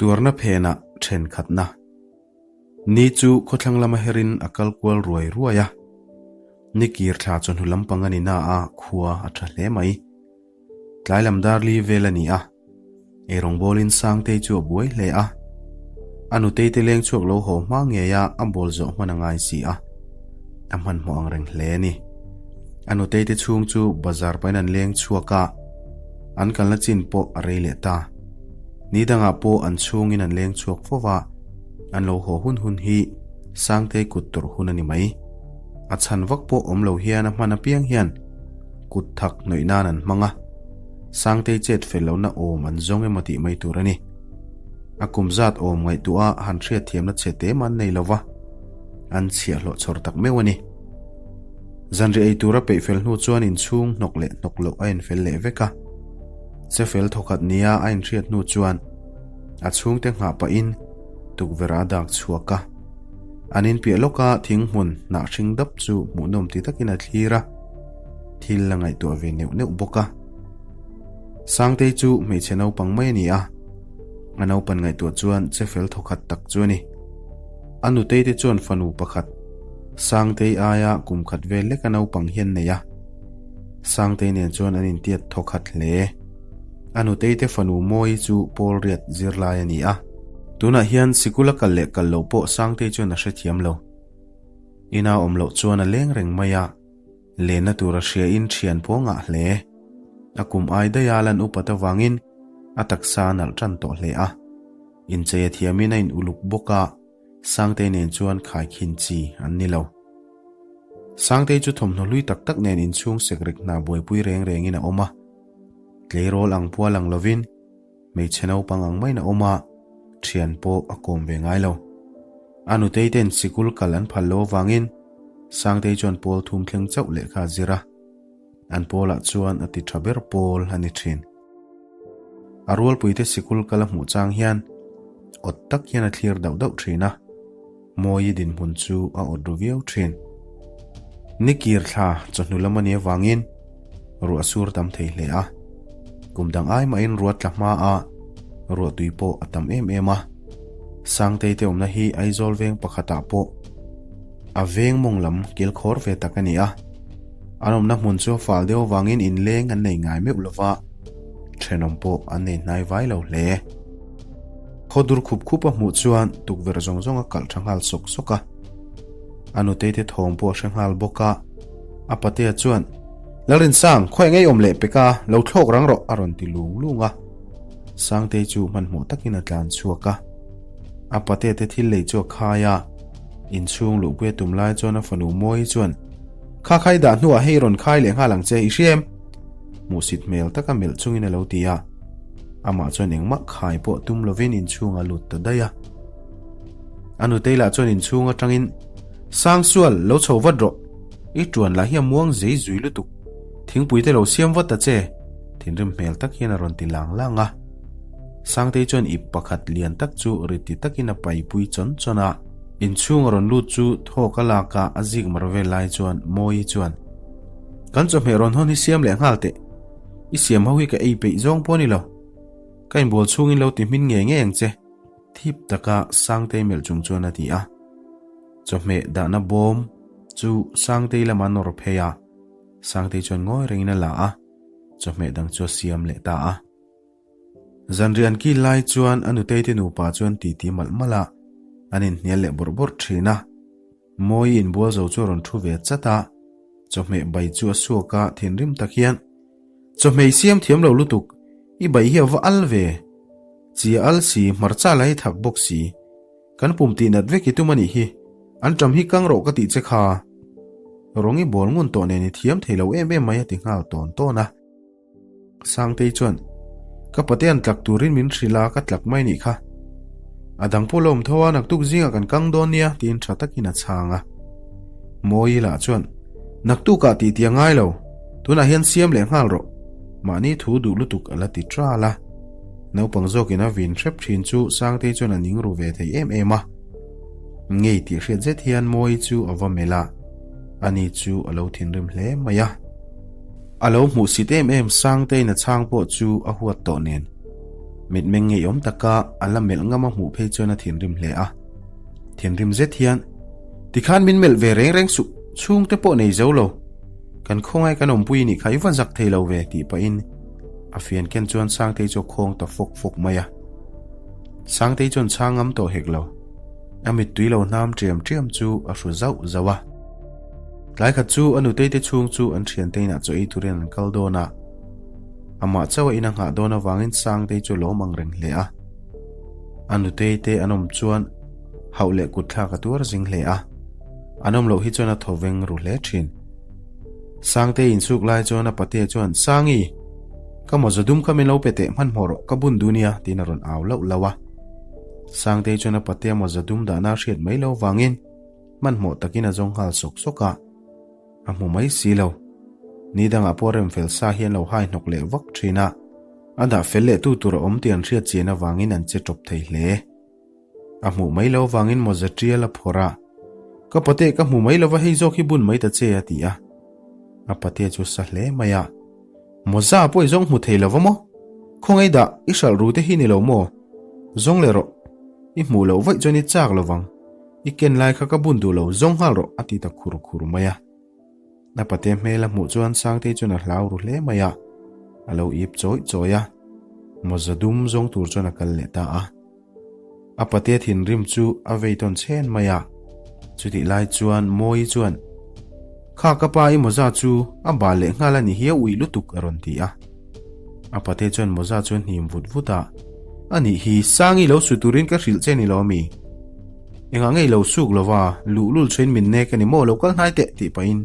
Tuarna phenah thenkhatna. Ni chu khawthlang lama herin a kal kual ruai ruai a. Ni kir thla chawhnu lampang a ni na a, khua a tha hle mai. Tlai lam dar li vel a ni a, eirawng bawlin Sangtei chu a buai hle a. A nutei te leng chhuak lo haw hma ngei a, a bawl zawh hman a ngai si a. A hmanhmawh ang reng hle a ni. A nutei te chhung chu bazar pahin an leng chhuak a, an kalna chin pawh a rei leh ta. Ni dangah pawh an chhungin an leng chhuak fo va, an lo haw hun hun hi Sangtei kut tawrh hun a ni mai. A chhan vak pawh awm lo hian a hman apiang hian kut thak hnawih nan an hmang a, Sangtei chet fel lohna awm an zawng emaw tih mai tur a ni. A kum zat awm ngaihtuah a han hriatthiamna che te mah an nei lo va, an chhiahhlawh chhawr tak meuh a ni. Zanriah ei tura peih fel hnu chuan inchhung hnawk leh hnawk loh a infel leh vek a. Che fel thawkhat nia a inhriat hnu chuan a chhungte nghah pahin tukverh a dak chhuak a. An inpiah lawka thing hmun hnah hring dap chu hmuhnawm ti takin a thlir a, thil a ngaihtuah ve neuh neuh bawk a. Sangtei chu hmeichhe naupang mai a ni a, a naupan ngaihtuah chuan che fel thawkhat tak chu a ni. A nutei te chuan fanu pakhat, Sangtei aia kum khat vel leka naupang hian nei a. Sangtei nen chuan an intiat thawkhat hle. A nutei te fanu Mawi chu Pawl Riat zirlai a ni a. Tunah hian sikul a kal leh kal loh pawh Sangtei chuan a hrethiam lo. Ina awm loh chuan a leng reng mai a, lenna tur a hriain thian pawh ngah hle. A kum ai daih a lan upat avangin a taksa a nalh tan tawh hle a. Inchei a thiamin a in uluk bawk a, Sangtei nen chuan khaikhin chi an ni lo. Sangtei chu thawmhnaw hlui tak tak nen inchhung sekrek hna buaipui reng rengin a awm a. Tleirawl ang pual ang lovin hmeichhe naupang ang maiin a awm a, thian pawh a kawm ve ngai lo. A nutei ten sikul kal an phal lo avangin Sangtei chuan pawl thum thleng chauh lehkha a zir a. An pawlah chuan a ti tha ber pawl a ni thin. A rualpuite sikul kal a hmuh chang hian awt tak hian a thlir dauh dauh thin a, Mawi dinhmun chu a awt ru viau thin. Ni kir thla chawhnu lam a nih avangin ruah sur tam thei hle a, kum dang ai mahin ruah tla hma a, ruah tui pawh a tam em em a. Sangtei te awmna hi Aizawl veng pakhatah pawh a veng mawng lam kilkhawr ve tak a ni a. An awmna hmun chu a fal deuh avangin inleng an nei ngai meuh lo va, thenawm pawh an nei hnai vai lo hle. Khaw dur khup khup a hmuh chuan tukverh zawng zawng a kalh tha nghal sawk sawk a. A nutei te thawm pawh a hre nghal bawk a. A patea chuan, Lalrinsang, khawiah ngei awm leh pek a, lo thlawk rang rawh a rawn ti lung lung a. Sangtei chu hmanhmawh takin a tlan chhuak a. A patea te thil lei chu a khai a. Inchhung luhpui a tum lai chuan a fanu Mawi chuan, Kha khai dah hnuah hei rawn khai leh nghal ang che, i hria em? Hmuhsit hmel taka melh chungin a lo ti a. Amah chuan engmah khai pawh tum lovin inchhung a lut ta daih a. A nutei lah chuan inchhung atangin, Sangsual, lo chho vat rawh. I tuan lah hi a muang zei zui lutuk. Thingpui te lo siam vat ta che, thinrim hmel tak hian a rawn ti lang lang a. Sangtei chuan ip pakhat lian tak chu riti takin a paipui chawn chawn a. Inchhung a rawn lut chu thawk a lak a, a zik mar vel lai chuan Mawi chuan, Kan chawhmeh rawn hawn hi siam leh nghal teh. I siam ho hi ka ei peih zawng pawh a ni lo. Ka inbual chhungin lo ti hmin ngei ngei ang che, thip taka Sangtei melh chung chuan a ti a. Chawhmeh dahna bawm chu Sangtei lama nawr phei a, Sangtei chuan ngawi rengin a la a, chawhmeh dang chu a siam leh ta a. Zanriah an kil lai chuan a nutei te nupa chuan titi malh malh a, an inhnial leh bawrh bawrh thin a. Mawi inbual zo chu a rawn thu ve chat a, chawhmeh bai chu a suak a, thinrim tak hian, Chawhmeh i siam thiam lo lutuk, i bai hi a va al ve. Chi a al si, hmarcha la hi thak bawk si. Kan pum tih nat vek i tum a nih hi, an ṭam hi kang rawh ka tih che kha. Rawng i bawl ngun tawh nen i thiam thei lo em em mai a ti nghal tawn tawn a. Sangtei chuan, Ka pate an tlak turin min hrilh a, ka tlak mai nih kha. A dang pawh la awm tho a, naktuk zingah kan kang dawn nia, tiin tha takin a chhang a. Mawi lah chuan, Naktukah tih tih a ngai lo, tunah hian siam leh nghal rawh. Mahni thu duh lutuk a la ti tral a. Naupang zawkin a vin hrep thin chu Sangtei chuan a ning ru ve thei em em a. Ngei tih hriat zet hian Mawi chu a va melh a, ani chu a lo thinrim hle mai a. A lo hmuh sit em em Sangtein a chhang pawh chu a huat tawh nen. Mitmeng ngeiawm taka a la melh ngam a hmuh phei chuan a thinrim hle a. Thinrim zet hian, Tikhan min melh ve reng reng suh, chhungte pawh nei zo lo. Kan khawngai kan awmpui nih kha i va zak thei lo ve tih pahin a fian ken chuan Sangtei chu a khawng ta fawk fawk mai a. Sangtei chuan chhang ngam tawh hek lo. A mittui lo hnam ṭiam ṭiam chu a hru zauh zauh a. Tlai khat chu a nutei te chhung chu an ṭhiante inah chaw ei turin an kal dawn a. Amah chauh a in a nghah dawn avangin Sangtei chu a lawm ang reng hle a. A nutei te an awm chuan hauh leh kutthlak a tuar zing hle a. An awm loh hi chuan a thaw veng ru hle thin. Sangtei insuk lai chuan a patea chuan, Sangi! Ka mawza dum kha min lo pe teh hmanhmawh rawh, ka bun duh nia, tiin a rawn au lauh lauh a. Sangtei chuan a patea mawza dum dahna a hriat mai lo vangin hmanhmawh takin a zawng nghal sawk sawk a. A hmu mai si lo. Ni dangah pawh rem fel sa hi an lo hai hnawk leh vak thin a. A dah fel leh tu tur a awm tih an hriat chian avangin an che tawp thei hle. A hmuh mai lo vangin mawza tial a phawrh a. Ka pate ka hmu mai lova hei zawk hi bun mai ta che a ti a. A pate chu sa hle mai a. Mawza pawh i zawng hmu thei lova maw? Khawngaih dah i hralh ru te hi ni lo maw? Zawng leh rawh. I hmuh loh vaih chuan i chak lovang. I ken lai kha ka bun duh lo, zawng nghal rawh a ti ta khur khur mai a. A pate hmel a hmuh chuan Sangtei chuan a hlau ru hle mai a, a lo ip chawih chawih a, mawza dum zawng tur chuan a kal leh ta a. A pate thinrim chu a vei tawn chhen mai a, chutih lai chuan Mawii chuan, Kha ka pa i mawza chu a bal leh nghal a ni hi a uih lutuk a rawn ti a. A pate chuan mawza chu a hnim vut vut a, A nih hi, Sangi lo su turin ka hrilh che ni lo ami? Engah ngei lo suk lova, luhlul chuin min nek a ni maw lo kal hnai teh tih pahin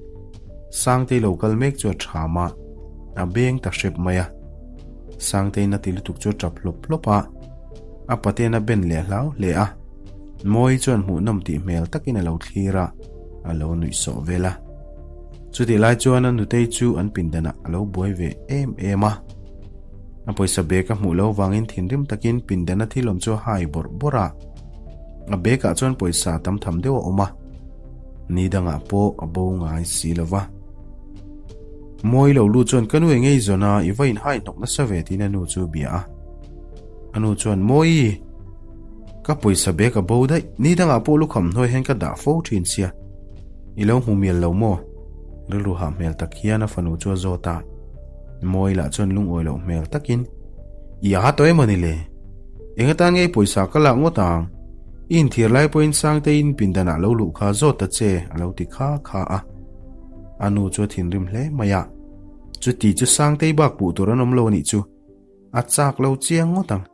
Sangtei lo kal mek chu a ṭham a, a beng ta hrep mai a. Sangteiin a ti lutuk chu a ṭap hlawp hlawp a, a paten a ben leh hlau hle a. Mawi chuan hmuhnawm tih hmel takin a lo thlir a, a lo nuih sawh vel a. Chutih lai chuan a nutei chu an pindanah a lo buai ve em em a. A pawisa bag a hmuh loh vangin thinrim takin pindana thil awm chu a hai bawrh bawrh a. A bag ah chuan pawisa tam tham deuh a awm a, ni dangah pawh a bo ngai si lo va. Mawi lo lut chuan ka nu eng ei zawn a, i va inhai hnawk nasa ve tiin a nu chu a bia a. A nu chuan Mawi, ka pawisa bag a bo daih, ni dangah pawh lukham hnuai hian ka dah fo thin sia, i lo hmu mial lo maw? Rilru hah hmel tak hian a fanu chu a zawt a. Mawi lah chuan lungawi loh hmel takin, I a tawh emaw ni le? Eng atan nge i pawisa ka lak ngawt ang? I inthir lai pawhin Sangteiin pindanah lo luh kha zawt ta che, a lo ti kha kha a. A nu chu a thinrim hle mai a. Chuti chu Sangtei bak puh tur an awm lo a nih chu. A chak lo chiang ngawt ang,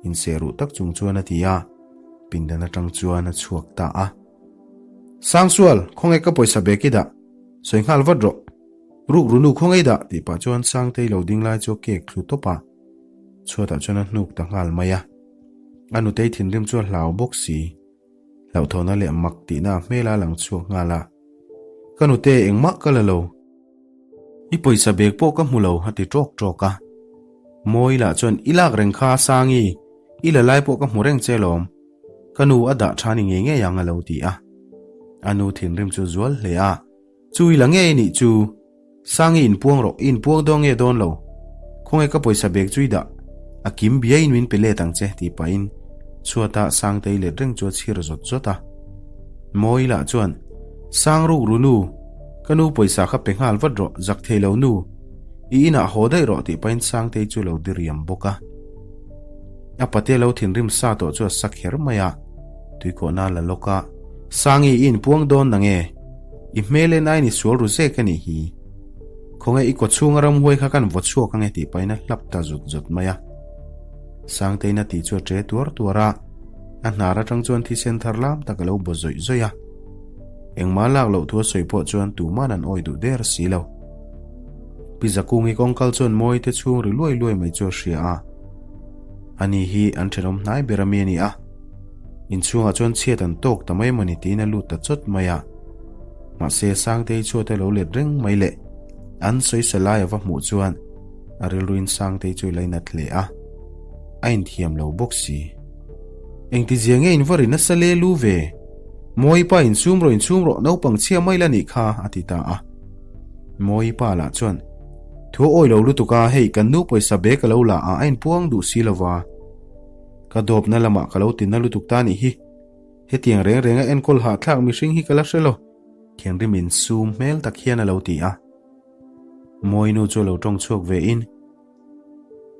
inseh ruh tak chung chuan a ti a. Pindan atang chuan a chhuak ta a. Sangsual, khawnge ka pawisa bag i dah? Sawi nghal vat rawh. Ruk runu khawnge i dah? tih pah chuan Sangtei lo ding lai chu a kek thlu tawp a. Chhuatah chuan a hnuk ta nghal mai a. A nutei thinrim chu a hlau bawk si. Hlauhthawhna leh mak tihna a hmel a lang chhuak nghal a. Ka nute engmah ka la lo. I pawisa bag pawh ka hmu lo a ti ṭawk ṭawk a. Mawi lah chuan i lak reng kha Sangi, i la lai pawh ka hmu reng che lawm. Ka nu a dah ṭha ni ngei ngei ang a lo ti a. A nu thinrim chu zual hle a. Chu i la ngei nih chu. Sangi inpuang rawh, i inpuang dawn nge dawn lo? Khawnge ka pawisa bag chu i dah? A kim biaiin min pe let ang che, tih pahin chhuata Sangtei let reng chu a chhir zawt zawt a. Mawi lah chuan, Sang ruk ru nu, ka nu pawisa kha pe nghal vat rawh, zak thei lo nu, i inah haw daih rawh, tih pahin Sangtei chu lo diriam bawk a. A pate lo thinrim sa tawh chu a sa kher mai a, tuikawhna la lawk a, Sangi i inpuang dawn nange? I hmel en aiin i sual ru zek a nih hi. Khawnge i kawchhunga ramhuai kha kan vaw chhuak ange tih pahin a hlap ta zut zut mai a. Sangtein a tih chu a ṭe tuar tuar a, a hnar aṭang chuan thisen thar lam tak a lo baw zawih zawih a. Engmah lak loh thu a sawi pawh chuan tuman an awi duh der si lo. Pi Zakungi kawngkal chuan Mawite chhung ri luai luai mai chu a hria a. Ani hi an ṭhenawm hnai ber ami a ni a. Inchhungah chuan chhiat an tawk ta mai mawni tiin a lut ta chawt mai a. Mahse Sangtei chhuat a lo let reng mai le. An sawisa lai a va hmuh chuan a rilruin Sangtei chu i lainat hle a. A inthiam lo bawk si. Engtizia nge in va ri nasa le lu ve? Mawi pa insum rawh insum rawh naupang chhia mai la nih kha a ti ta a. Mawi pa lah chuan, Thu a awi lo lutuk a, hei kan nu pawisa bag a lo la a, a inpuang duh si lova. Ka dawpna lamah ka lo tinna lutuk ta nih hi. Hetiang reng renga enkawl hahthlak mihring hi ka la hre lo, thinrim insum hmel tak hian a lo ti a. Mawinu chu a lo tawng chhuak ve in,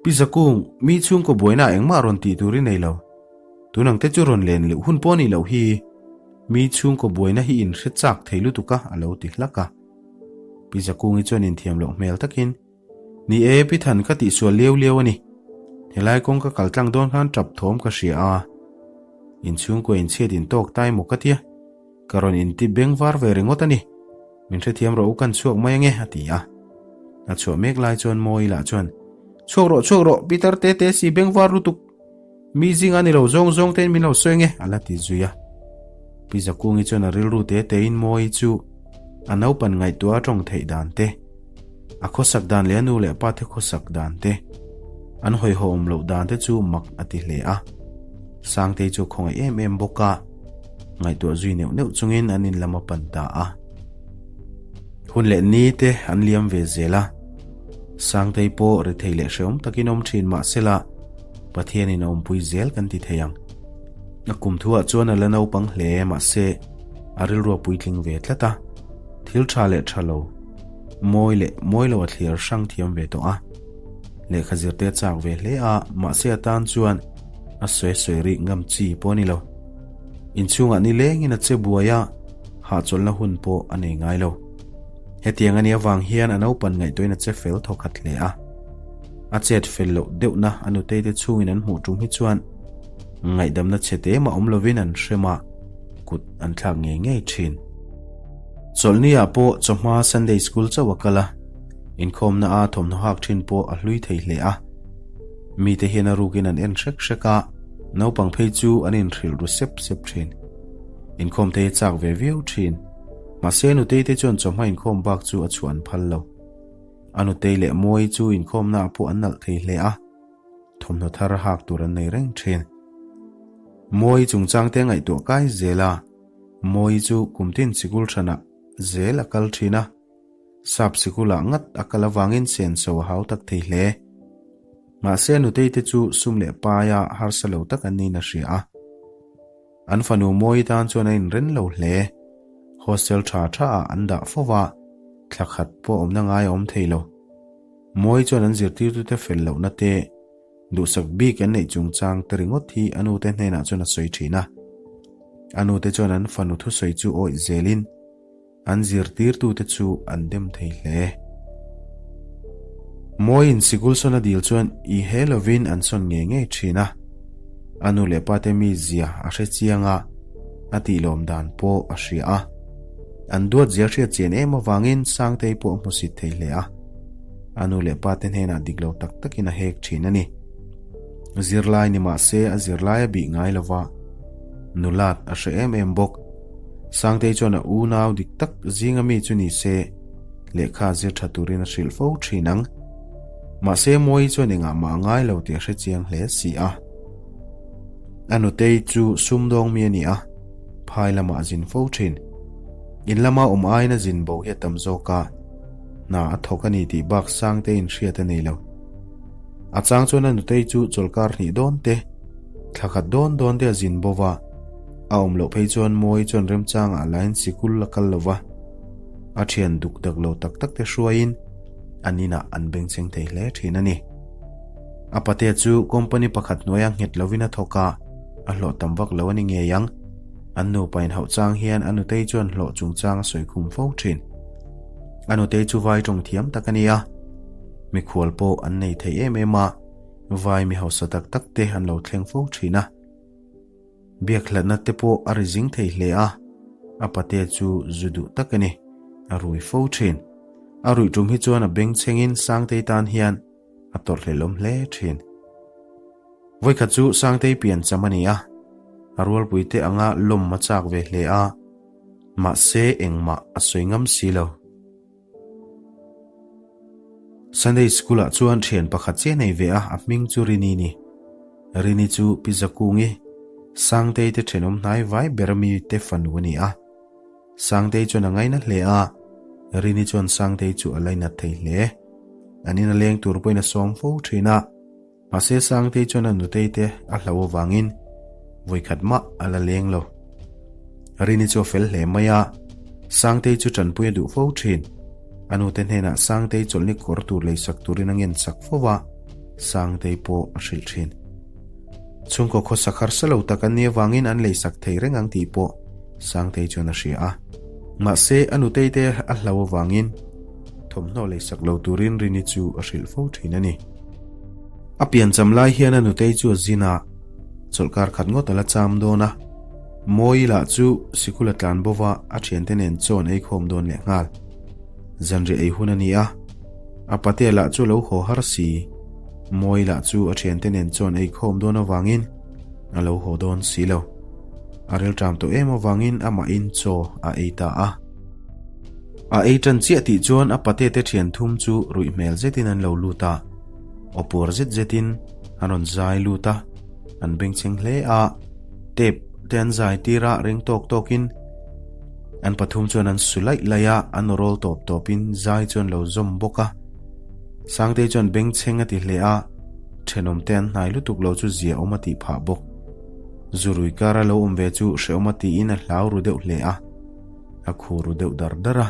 Pi Zakung, mi chhungkaw buaina ah engmah rawn tih tur i nei lo. Tunang te chu rawn len leh hun pawh a nih loh hi. Mi chhungkaw buaina hi in hre chak thei lutuk a, a lo ti hlak a. Pi Zakungi chuan inthiam loh hmel takin, Ni e, Pi Than ka tihsual liau liau a ni. Helai kawng ka kal tlang dawn khan tap thawm ka hria a. Inchhungkaw inchhiat intawk tai maw ka tia. Ka rawn inti beng var ve ringawt a ni. Min hrethiam rawh u kan chhuak mai ange a ti a. A chhuah mek lai chuan Mawi lah chuan, Chhuak rawh, chhuak rawh, Peter te te si beng var lutuk. Mi zinga ni lo zawng zawng tein min lo sawi ange a la ti zui a. Pi Zakungi chuan a rilru te tein Mawi chu a naupan ngaihtuah a tawng theih dan te, a khawsak dan leh a nu leh pa te khawsak dan te, an hawihhawm loh dan te chu mak a ti hle a. Sangtei chu a khawngaih em em bawk a. Ngaihtuah zui neuh neuh chungin an in lam a pan ta a. Hun leh ni te an liam ve zel a. Sangtei pawh rethei leh hrehawm takin awm thin mah sela Pathianin a awmpui zel kan ti thei ang. A kum thuah chuan a la naupang hle mahse a rilru a puitling ve tlat a. Thil tha leh tha lo, mawi leh mawi lo a thliar hrang thiam ve tawh a. Lehkha zirte a chak ve hle a mahse a tan chuan a sawi sawi rik ngam chi pawh a ni lo. Inchhungah ni lengin a che buai a, hahchawlhna hun pawh a nei ngai lo. Hetiang a nih avang hian a naupan ngaihtuahin a che fel thawkhat hle a. A chet fel loh deuhna a nutei te chhungin an hmuh tum hi chuan ngaihdamna chhe te mah awm lovin an hrem a, kut an thlak ngei ngei thin. Chawlhni-ah pawh chawhma Sunday School chauh a kal a, inkhawmna a thawmhnaw hak thin pawh a hlui thei hle a. Mite hian a rukin an en hrek hrek a, naupang phei chu an inhrilh ru sep sep thin. Inkhawm te hi a chak ve viau thin. Mahse Nutei te chuan chawhma inkhawm bak chu a chhuah an phal lo. A Nutei leh Mawii chu inkhawmna ah pawh an nalh thei hle a, thawmhnaw thar hak tur an nei reng thin. Mawii chungchang te ngaihtuah kai zel a, Mawii chu kumtin sikul hranah zel a kal thin a, Sap sikulah ngat a kal avangin senso a hau tak thei hle. Mahse nutei te chu sum leh paia harsa lo tak an niin a hria a. An fanu Mawi tan chuan a inren lo hle. Hostel tha tha ah an dah fo va, thla khat pawh awmna ngai a awm thei lo. Mawi chuan an zirtirtute fel lohna te, duhsak bik an neih chungchang te ringawt hi a nute hnenah chuan a sawi thin a. A nute chuan an fanu thusawi chu awih zelin, An zirtirtute chu an dem thei hle. Mawiin sikul sawn a dil chuan i he lovin an sawn ngei ngei thin a. A nu leh pate mizia a hre chiang a, a tihlawm dan pawh a hria a. An duat zia hriat chian em avangin Sangtei pawh a hmusit thei hle a. A nu leh pate hnenah dik lo tak takin a hek thin a ni. Zirlai ni mah se a zirlai a bih ngai lova, nulat a hre em em bawk. Sangtei chuan a unau dik tak zinga mi chu ni se, lehkha zir tha turin a hrilh fo thin ang. Mahse Mawi chuan engah mah a ngai lo tih a hre chiang hle si a. A nutei chu sumdawng mi a ni a, phai lamah a zin fo thin. In lama awm aiin a zin bo hi a tam zawk a, hna a thawk a ni tih bak Sangteiin hriat a nei lo. A chang chuan a nutei chu chawlkar hnih dawn te, thla khat dawn dawn te a zin bo va, A awm loh phei chuan Mawi chuan remchangah lain sikul a kal lo va, a thian duk dak lo tak tak te hruaiin an inah an bengchheng thei hle thin a ni. A patea chu company pakhat hnuaia nghet lovin a thawk a, a hlawh tam vak lo a ni ngei ang. An nupa inhauh chang hian a nutei chuan hlawh chungchang a sawi khum fo thin. A nutei chu vai tawng thiam tak a ni a, mikhual pawh an nei thei em em a, vai mi hausa tak tak te an lo thleng fo thin a. Biakhlatna te pawh a ri zing thei hle a, a pate chu zu duh tak a ni, a rui fo thin. A ruih tum hi chuan a bengchhengin Sangtei tan hian a tawrhhlelawm hle thin. Vawikhat chu Sangtei pian cham a ni a, a rualpuite anga lawm a chak ve hle a, mahse engmah a sawi ngam si lo. Sunday School ah chuan thian pakhat chiah nei ve a, a hming chu Rini ni. Rini chu Pi Zakungi, Sangtei te thenawm hnai vai ber mi te fanu a ni a. Sangtei chuan a ngaina hle a, Rini chuan Sangtei chu a lainat thei hle. An in a leng tur pawhin a sawm fo thin a. Mahse Sangtei chuan a nutei te a hlauh avangin vawikhat mah a la leng lo. Rini chu a fel hle mai a, Sangtei chu tanpui a duh fo thin. A nute hnenah Sangtei chawlhni kawr tur leisak turin a ngen sak fo va, Sangtei pawh a hrilh thin. Chhungkaw khawsak harsa lo tak an nih avangin an leisak thei reng ang tih pawh Sangtei chuan a hria a. Mahse, a nutei te a hlauh avangin thawmhnaw leisak lo turin Rini chu a hrilh fo thin a ni. A piancham lai hian a nutei chu a zin a, chawlhkar khat ngawt a la cham dawn a. Mawi lah chu sikul a tlan bo va, a thiante nen chaw an eikhawm dawn leh nghal. Zanriah ei hun a ni a, a patea lah chu a lo haw har si. Mawi lah chu a thiante nen chaw an eikhawm dawn avangin a lo haw dawn si lo. A rilṭam tawh em avangin amahin chaw a ei ta a. A ei ṭan chiah tih chuan a pate te ṭhian thum chu ruih hmel zetin an lo lut a, aw puar zet zetin an rawn zai lut a, an bengchheng hle a, tape te an zai tir a ring tawk tawkin an pathum chuan an su laih laih a, an aw rawl tawp tawpin zai chu an lo zawm bawk a. Sangtei chuan bengchheng a ti hle a, ṭhenawm te an hnai lutuk lo chu zia awm a tih phah bawk. Zurui kara lo awm ve chu hrehawm a tiin a hlau ru deuh hle a. A khu ru deuh dar dar a.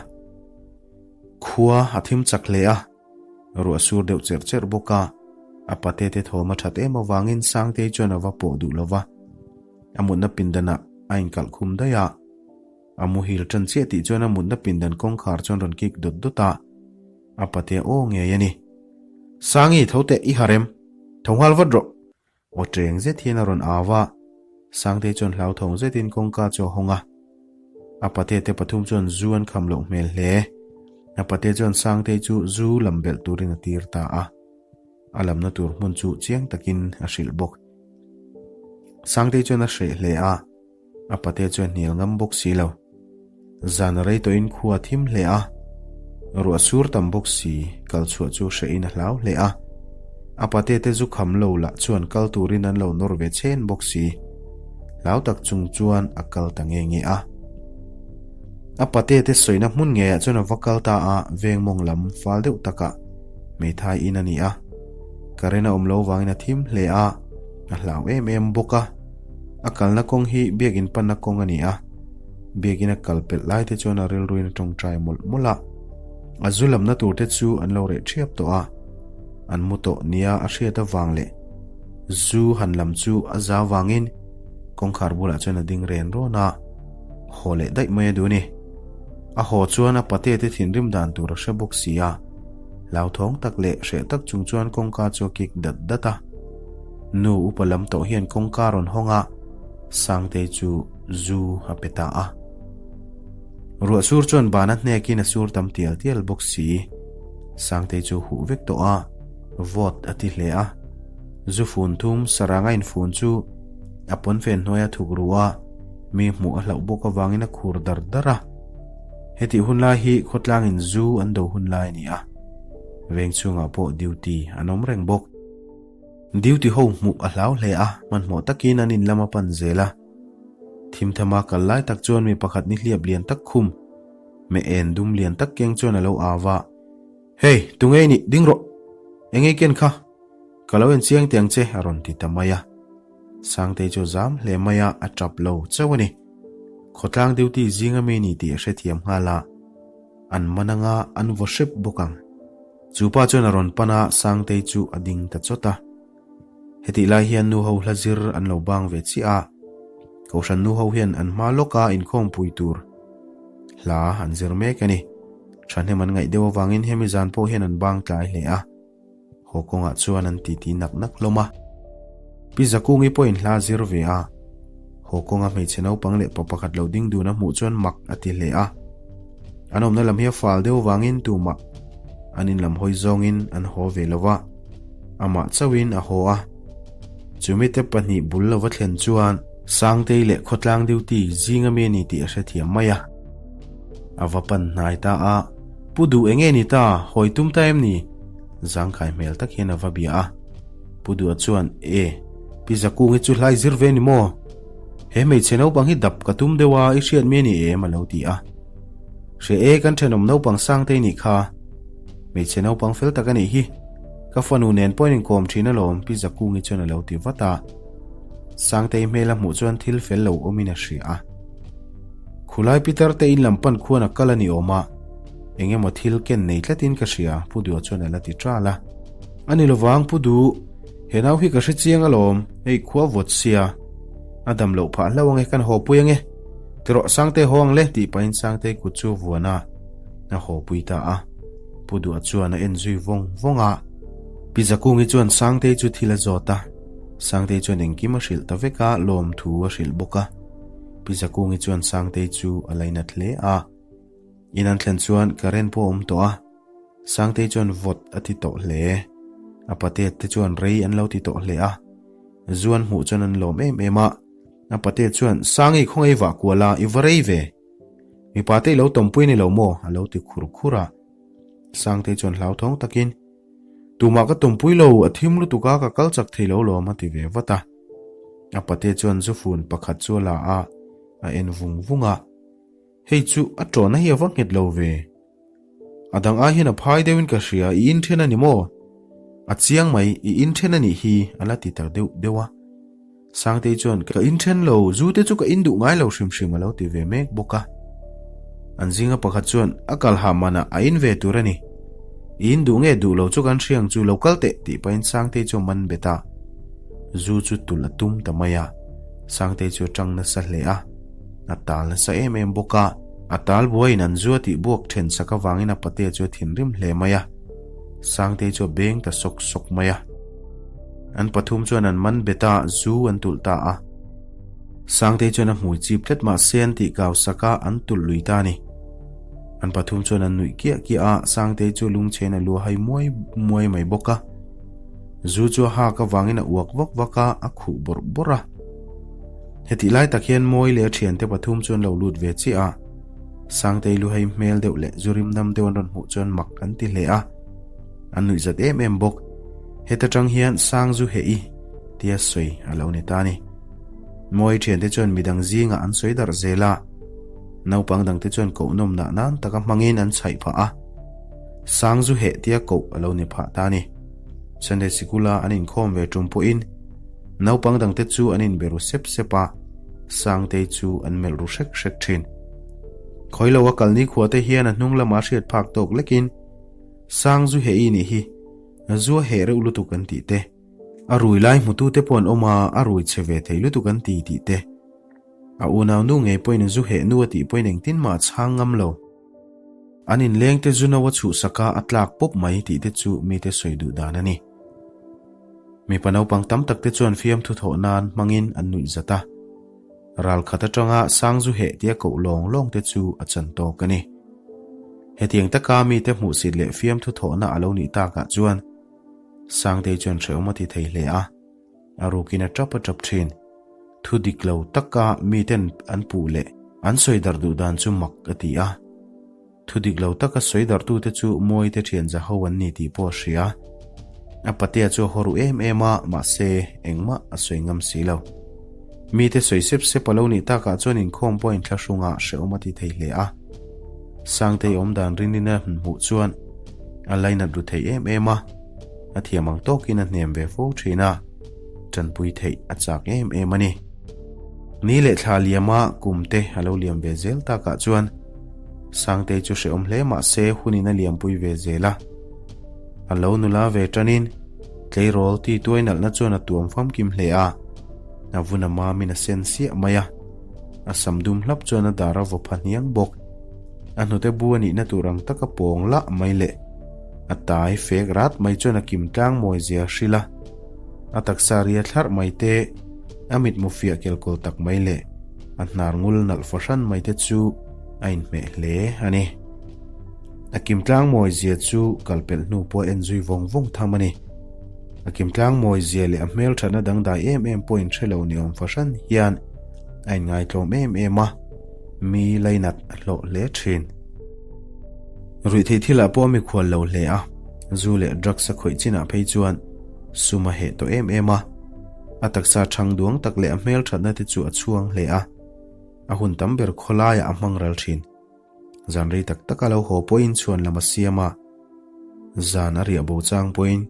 Khua a thim chak hle a, ruah sur deuh cherh cherh bawk a. A pate te thawm a that em avangin Sangtei chuan a va pawh duh lo va. A mutna pindanah a inkalh khum daih a. A muhil tan chiah tih chuan a mutna pindan kawngkhar chuan rawn kik dawt dawt a. A pate aw ngei a ni. Sangi, tho teh, i harem. Tho nghal vat rawh. Aw teng zet hian a rawn au a, Sangtei chuan hlauthawng zetin kawngka chu a hawng a. A pate te pathum chuan zu an kham loh hmel hle. A pate chuan Sangtei chu zu lam belh turin a tir ta a. A lamna tur hmun chu chiang takin a hrilh bawk. Sangtei chuan a hreh hle a. A pate chuan hnial ngam bawk si lo. Zan a rei tawhin khua a thim hle a, ruah sur tam bawk si, kal chhuah chu hrehin a hlau hle a. A pate te zu kham lo lah chuan kal turin an lo nawr ve chhen bawk si. Hlau tak chung chuan a kal ta nge nge a. A pate te sawina hmun ngeiah chuan a va kal ta a, veng mawng lam fal deuh takah hmeithai in a ni a. Current a awm lo vangin a thim hle a, a hlau em em bawk a. A kalna kawng hi biakin panna kawng a ni a, biakin a kal pelh lai te chuan a rilruin a tawngtai mawlh mawlh a. A zu lamna tur te chu an lo reh thiap tawh a, an mu tawh nia a hriat avang leh zu han lam chu a za vangin kawngkhar bulah chuan a ding ren rawn a, haw leh daih mai a duh a ni. A haw chuan a pate te thinrim dan tur a hre bawk si a, hlauthawng tak leh hreh tak chung chuan kawngka chu a kik dat dat a. Nu upa lam tawh hian kawngka rawn hawng a, Sangtei chu zu a pe ta a. Ruah sur chuan bana hnekin a sur tam tial tial bawk si. Sangtei chu huh vek tawh a, vawt a ti hle a. Zu fun thum saranga infun chu a pawnfen hnuaia thuk ru a, mi hmuh a hlauh bawk avangin a khur dar dar a. Hetih hun lai hi khawtlangin zu an do hun lai a ni a, veng chhungah pawh duty an awm reng bawk. Duty ho hmuh a hlau hle a, hmanhmawh takin an in lam a pan zel a. Thimthama kal lai tak chuan mi pakhat ni hliap lian tak khum, meh en dum lian tak keng chuan a lo au a, Hey, tunge i nih, ding rawh! Eng ei ken kha? Ka lo en chiang teh ang che, a rawn ti ta mai a. Sangtei chu a zam hle mai a, a tap lo chauh a ni. Khawtlang duty zinga mi ni tih a hrethiam nghal a, an man anga an vaw hrep bawk ang. Chu pa chuan a rawn pan a, Sangtei chu a ding ta chawt a. Hetih lai hian nu ho hla zir an lo bang ve chiah a, Kohhran nu ho hian an hma lawka inkhawmpui tur hla an zir mek a ni. Thahnem an ngaih deuh avangin hemi zan pawh hian an bang tlai hle a. Haw kawngah chuan an titi nak nak hlawm a. Pi Zakungi pawhin hla a zir ve a. Haw kawnga hmeichhe naupang leh pa pakhat lo ding dun a hmuh chuan mak a ti hle a. An awmna lam hi a fal deuh vangin tumah an in lam hawi zawngin an haw ve lo va, amah chauhin a haw a. Chumite pahnih bul lova thlen chuan Sangtei leh khawtlang duty zinga mi a ni tih a hrethiam mai a. A va pan hnai ta a, Pu duh eng nge ni ta, hawi tum ta em ni? Zangkhai hmel tak hian a va bia a. Pu duh chuan, E, Pi Zakungi chu hlai zir ve ni maw? He hmeichhe naupang hi dap ka tum deuh a, i hriat mi a ni em? a lo ti a. Hre e, kan thenawm naupang Sangtei nih kha. Hmeichhe naupang fel tak a nih hi. Ka fanu nen pawhin inkawm thin alawm, Pi Zakungi chuan a lo ti vat a. Sangtei hmel a hmuh chuan thil fel lo awmin a hria a. Khulai Peter te in lam pan khuan a kal a ni awm a, eng emaw thil ken nei tlatin ka hria, Pu Dua chuan a la ti ṭal a. A ni lovang Pu Du, he nau hi ka hre chiang alawm, hei khua vawt sia. A dam loh phah hlauh ange, kan haw pui ange. Tirawh Sangtei haw ang le, tih pahin Sangtei kut chu a vuan a, a haw pui ta a. Pu Dua chuan a en zui vawng vawng a. Pi Zakungi chuan Sangtei chu thil a zawt a. Sangtei chuan engkim a hrilh ta vek a, lawmthu a hrilh bawk a. Pi Zakungi chuan Sangtei chu a lainat hle a. In an thlen chuan current pawh a awm tawh a. Sangtei chuan vawt a ti tawh hle. A patet te chuan rei an lo ti tawh hle a. Zu an hmuh chuan an lawm em em a. A patet chuan, Sangi khawngaih vah kual a, i va rei ve. Mipa te i lo tawmpui ni lo maw? a lo ti khur khur a. Sangtei chuan hlauthawng takin, Tumah ka tawmpui lo, a thim lutuk a, ka kal chak thei lo lawm a ti ve vat a. A pate chuan zufun pakhat chu a la a, a en vung vung a. Hei chu a tawhna hi a va nghet lo ve. A dang ai hian a phai deuhin ka hria, i inthen a ni maw? A chiang mai, i inthen a nih hi, a la ti ta deuh deuh a. Sangtei chuan, Ka inthen lo, zu te chu ka in duh ngai lo hrim hrim a lo ti ve mek bawk a. An zinga pakhat chuan, A kal hah manah a in ve tur a ni. I in duh nge duh lo chu kan hria ang chu, lo kal teh, tih pahin Sangtei chu a man bet a. Zu chu tulh a tum ta mai a. Sangtei chu a tang nasa hle a. A tal nasa em em bawk a. A tal buaiin an zu a tih buak then sak avangin a patea chu a thinrim hle mai a. Sangtei chu a beng ta sawk sawk mai a. An pathum chuan an man bet a, zu an tulh ta a. Sangtei chuan a hmui chip tlat mah se an tih kau sak a, an tulh lui ta a ni. An pathum chuan an nuih kiah kiah a, Sangtei chu lungchhen a lu a hai muai muai mai bawk a. Zu chu a hak avangin a uak vak vak a, a khuh bawrh bawrh a. Hetih lai tak hian Mawi leh a thiante pathum chu an lo lut ve chiah a. Sangtei lu hei hmel deuh leh zu rim dam deuh an rawn hmuh chuan mak an ti hle a. An nuih zat em em bawk. Heta tang hian sang zu heh i tia sawi a lo ni ta a ni. Mawi thiante chuan midang zingah an sawi darh zel a. Naupang dangte chuan koh nawm nah nan taka hmangin an chhaih phah a. Sang zu heh tia koh a lo ni phah ta a ni. Sunday sikula an inkhawm ve tum pawhin naupang dangte chu an inbe ru sep sep a, Sangtei chu an melh ru hrek hrek thin. Khawilo a kalni khuate hian a hnung lama hriat phak tawk lekin Sang zu heh i nih hi, zua heh reuh lutuk an tih te, a rui lai hmutute pawh an awm a, a rui chhe ve thei lutuk an ti tih te, a unau nu ngei pawhin zu heh nu a tih pawhin engtin mah a chhang ngam lo. An inlengte zu no a chhuhsak a, a tlak pawp mai tih te chu mite sawi duh dan a ni. Mipa naupang tam tak te chuan fiamthu thawh nan hmangin an nuih zat a. Ral khat atanga sang zu heh tia koh lawng lawng te chu a chan tawk a ni. Hetiang taka mite hmuhsit leh fiamthu thawhna a lo nih takah chuan Sangtei chuan hrehawm a ti thei hle a, a rukin a tap a tap thin. Thu dik lo taka miten an puh leh an sawi darh duh dan chu mak a ti a. Thu dik lo taka sawi darhtute chu Mawite thian za ho an ni tih pawh a hria. A patea chu a haw ru em em a, mahse, engmah a sawi ngam si lo. Mite sawi sep sep a lo nih takah chuan inkhawm pawh inthlahrungah hrehawm a ti thei hle a. Sangtei awmdan rinina hmuh chuan a lainat ru thei em em a, a thiam ang tawkin a hnem ve fo thin a, tanpui theih a chak em em a ni. Ni leh thla liama kum te a lo liam ve zel takah chuan Sangtei chu hrehawm hle mah se hunin a liampui ve zel a. A lo nula ve tanin tleirawl ti tuai nalhna chuan a tuam famkim hle a, a vun a mamin a sen siah mai a, a sam dum hlap chuan a dar a vaw pha hniang bawk. A hnute bu a nihna tur ang taka pawng lah mai leh a tai fek rat mai chuan a kim tlang mawi zia a hrilh a, a taksa ria thlarh mai te, a mitmu fiah kelkawl tak mai leh a hnar ngul nalh fahran mai te chu a inhmeh hle a ni. A kimtlang mawi zia chu kalpelh hnu pawh a en zui vawng vawng tham a ni. A kimtlang mawi zia leh a hmelthatna dangdai em em pawh inhre lo ni awm fahran hian a inngaitlawm em em a, mi lainat a hlawh hle thin. Ruihtheih thilah pawh a mikhual lo hle a, zu leh drugs a khawih chinah phei chuan sum a heh tawh em em a. A taksa thang duang tak leh a hmelthatna te chu a chhuang hle a, a hun tam ber khawlaiah a hmang ral thin. Zan rei tak taka lo haw pawhin chhuan lam a siam a, zan a riah bo chang pawhin.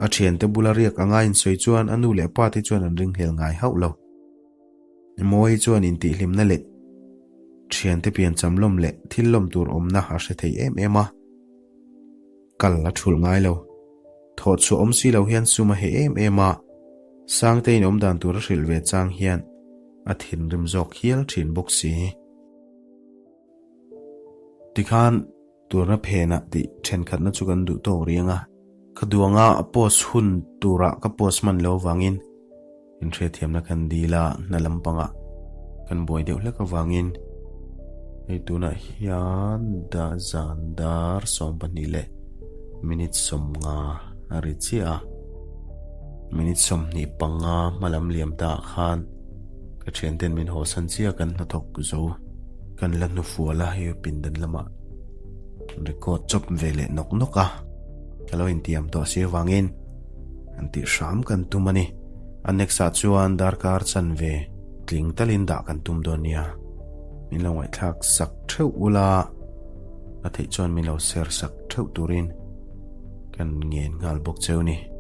A thiante bula riak anga insawi chuan a nu leh pa te chuan an ringhlel ngai hauh lo. Mawi chuan intihhlimna leh thiante piancham lawm leh thil lawm tur awmna a hre thei em em a. Kal a thulh ngai lo. Thawh chhuah awm si lo hian sum a heh em em a, Sangtein awm dan tur a hrilh ve chang hian a thinrim zawk hial thin bawk si. Tikhan turna phenah tih thenkhatna chu kan duh tawk riang a, ka duanga post hun turah ka post hman lo avangin inhriatthiamna kan dil a, hna lampangah kan buai deuh hlek avangin hei tunah hian zan dar 12 leh minute 50 a ri chiah a, minute 25 hmalam liam ta ah khan Ka thianten min hawsan chiah kan hnathawk zo kan la hnufual a hei pindan lamah record chawp ve leh nawk nawk a ka lo intiam tawh si avangin an tih hram kan tum a ni. A next ah chuan darkar chanve tling talin dah kan tum dawn nia min lo ngaihthlak sak theuh ula a theih chuan min lo share sak theuh turin kan ngen nghal bawk cheu ni.